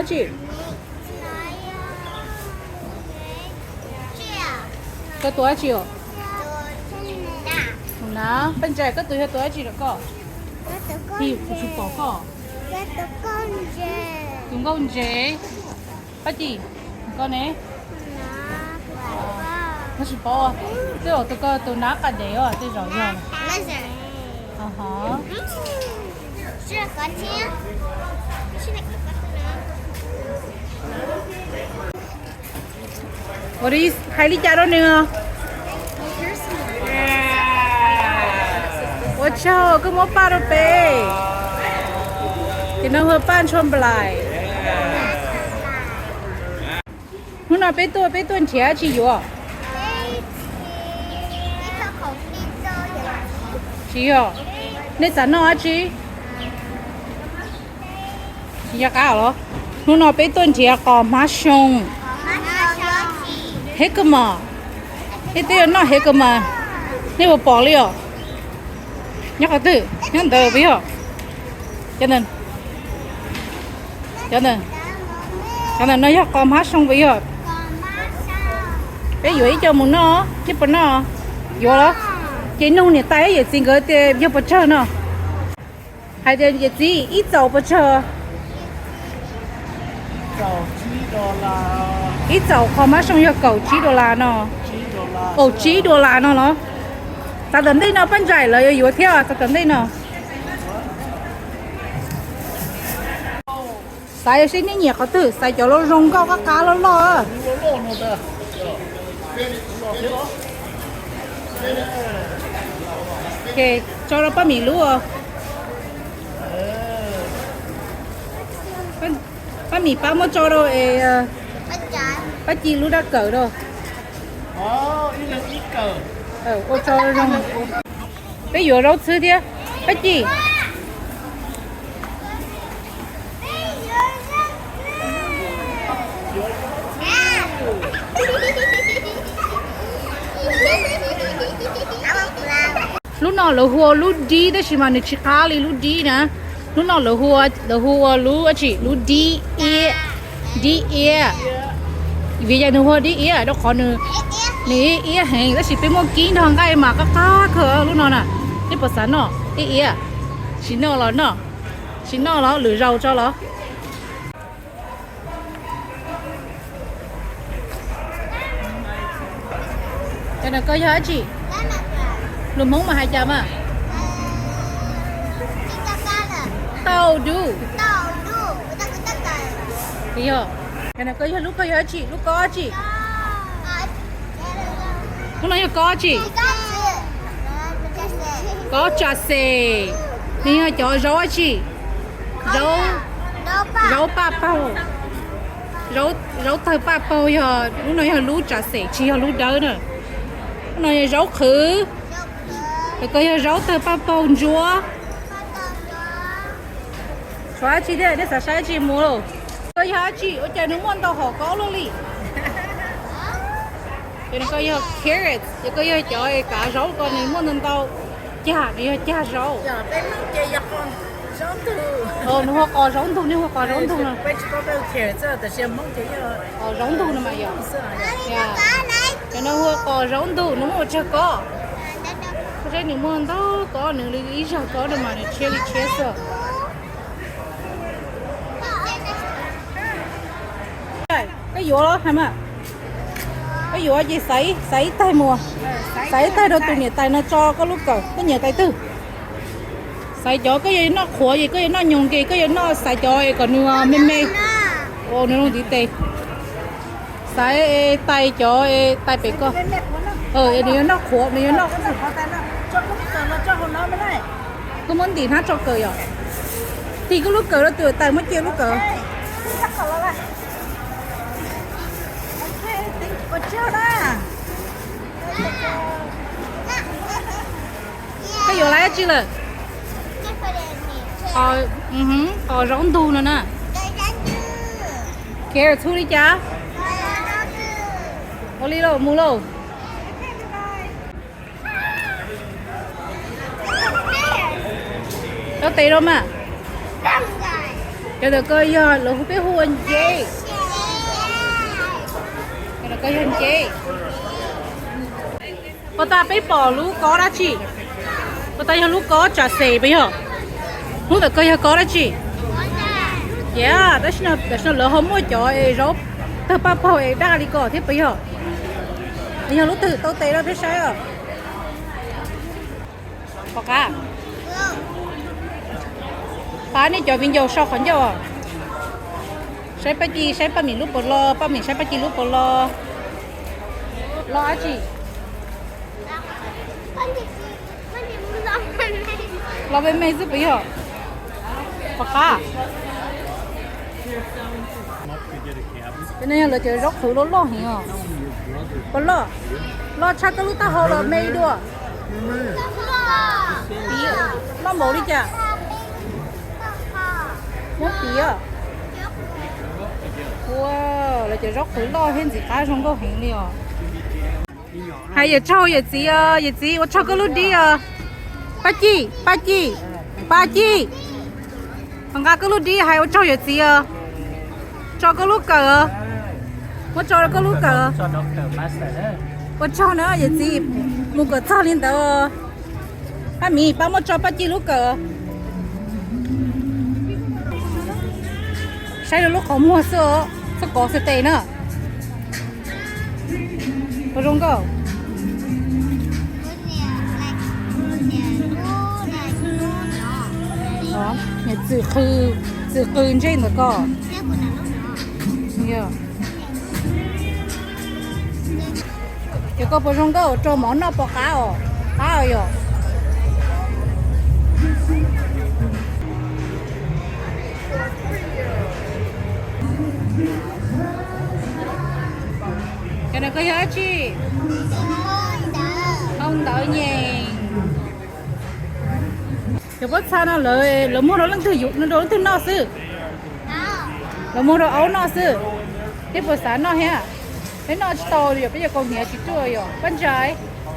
Tsi? Koj tus dab tsi os? Tus nav. Paj Ntsais, koj tus yog tus dab tsi rau koj? Kuv tsis pom koj. Tus nkauj ntses. Paj Ci, koj ne? Koj tsis paub, twb yog tus, koj tus nav qab dev os, tej zaum yog. Ua li, hais li cas rau nws? Ua tsaug, koj muab paj rau peb. Ces no hu ua paj ntshua nplais. Hnub no peb tuaj, peb tuaj nrhiav tsi yuav? Tsis yog. Nej xav noj dab tsi? Tsis nco qab los? Hnub no peb tuaj nrhiav qos hmab xyoo. Hev kawg mas. Nej twb yuav noj hev kawg mas. Nej puas pom li os? Nyob qhov twg? Nyob ntawd puas yog? Cov ntawm, cov ntawm no yog qos hmab xyoo puas yog? Peb yuav ib co mus noj, nej puas noj? Yuav los? Ces nug niam tais yawm txiv nkawd tias yog puas tsawg no. Hais tias yawm txiv, ib txaus puas tsawg? Ib txaus qos hmab xyoo yog kaum tsib dollar no. Kaum tsib dollar no los? Xav tom ntej no Paj Ntsais lawv yuav yuav thiab, xav tom ntej no. Xaiv seb nej nyiam qhov twg, xaiv cov zoo zoo nkauj qab qab loj loj. Tso rau Paj Mim lub. Paj Mim pab muab tso rau es Paj Ci lub dab kawm rau. Ua tso zoo. Peb yuav zaub txhwb thiab. Paj Ci. Lub no lawv hu ua lub dib tab sis mas nws tsis qab li lub dib na. Lub no lawv hu ua, lawv hu ua lub dab tsi, lub dib iab, dib iab. Vim yog nws hu ua dib iab rau qhov nws, nws iab heev tab sis peb muab kib nrog nqaij mas qab qab kawg lub no na. Nej puas xav noj dib iab? Tsis noj los noj, tsis noj los lwm zaus tso los. Cov no koj yog dab tsi? Lus Hmoob mas hais cas mas? Tau dub. Yog. Cov no koj yog lub, koj yog dab tsi? Lub kob dab tsi? Lub no yog kob dab tsi? Kob tsa xes. Nws yog cov zaub dab tsi? Zaub, zaub paj paug. Zaub tawg paj paug yog lub no, yog lub tsa xes tsis yog lub dawb na. Lub no yog zaub qhwv. Cov ko yog zaub tawg paj paug ntsuab. Xav dab tsi thiab, nej xav saib dab tsi mus lauj? Koj yog dab tsi? Ua cas nws muaj ntau hom kob luaj li? Ces nws ko yog carrots, ces koj yog cov kav zaub ko nws muaj ntau ntau cag, nws yog cag zaub. Nws hu ua qos zaub ntug, nej hu ua qos zaub ntug no. Qos zaub ntug no mas yog. Cov no hu ua qos zaub ntug, nws muaj ua tsawg kob. Koj saib nws muaj ntau kob, nws li ib zag kob no mas nws tshiab li tshiab xwb. Koj yuav los hais mas. Koj yuav ces xaiv, xaiv ib taig mus. Xaiv ib taig rau tus niam tais no tso koj lub kawm, koj niam tais twg? Xaiv cov koj yuav noj qhuav ces koj yuav noj nyoos ces koj yuav noj, xaiv cov es kom nws me me. Ua nws lub ntiv tes. Xaiv tais cov es tais pem koj. Nws yuav noj qhuav, nws yuav noj. Koj muab ntim hnab tso kawm yom. Tim koj lub kawm rau tus tais muab cia lub kawm. Koj yuav lawv dab tsi lawm? Qos zaub ntug no na. Carrots hu li cas? Ua li lauj, mus lauj. Rau tes rau mas. Cov ntawm ko yog lawv hu, peb hu ua nceb. Cov ntawm ko yog nceb. Puas tas peb pom lub kob dab tsi? Puas tas yog lub kob tsam xes puas yog? Lub ntawm ko yog kob dab tsi? Tias tam sim no lawv ho muaj cov es zaub tawg paj paug es daj li ko thiab puas yog? Yog lub twg tau tes rau peb saib os. Pom qab, pab nej cov viv ncaus so qhov ncauj. Saib Paj Ci saib Paj Mim lub puas lo, Paj Mim saib Paj Ci lub puas lo. Lo dab tsi? Lo me me xwb puas yog? Pom qab. Cov no yog lawv cov zaub qhwv loj loj heev os. Puas loj? Loj tshaj koj lub taub hau los me dua? Loj npaum li cas? Muab piv. Ua, lawv cov zaub qhwv loj thiab ntxim qab zoo nkauj heev li os. Hais yawm tsaug yawm txiv os, yawm txiv ua tsaug koj lub dib os. Paj Ci, Paj Ci, Paj Ci, nqa koj lub dib hais ua tsaug yawm txiv os. Tso koj lub kawm os. Muab tso rau koj lub kawm. Ua tsaug na yawm txiv, mus kom txog li ntawd. Paj Mim, pab muab tso Paj Ci lub kawm. Saib rau lub qhov muag xwb, txhob kov xwb tes na. Ua zoo nkauj. Niam txwm qw, txwm qw ntsej ntawm ko. Ces koj puas zoo nkauj rau mov noj pom qab os, qab os yom. Cov no koj yog dab tsi? Hau ntawv nyem. Cov pob txha no lawv muag rau leej twg, rau leej twg noj xwb? Lawv muag rau aub noj xwb. Peb puas xav noj thiab? Peb noj tsis tau yom, peb cov kaus hniav tsis ruaj yom. Paj Ntsa,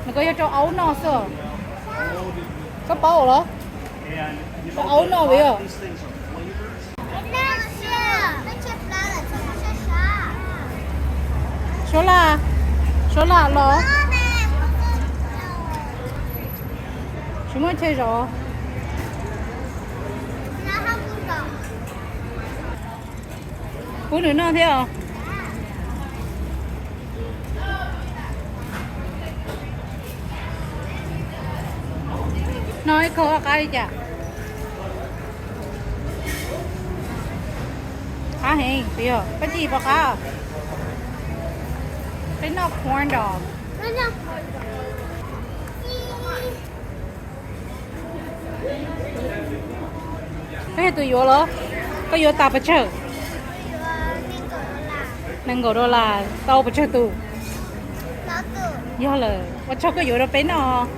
no koj yog rau aub noj xwb. Koj paub los? Rau aub noj yom. Suab Laj, Suab Laj los. Tsis muaj chaw zov. Pub nws noj thiab os. Noj ib khau qab li cas? Qab heev, puas yog? Paj Ci puas qab? Peb noj corn dog. Peb yog tus yuav los? Koj yuav tas pes tsawg? Nees nkaum dollar tau pes tsawg tus? Yog lawm, ua tsaug koj yuav rau peb noj.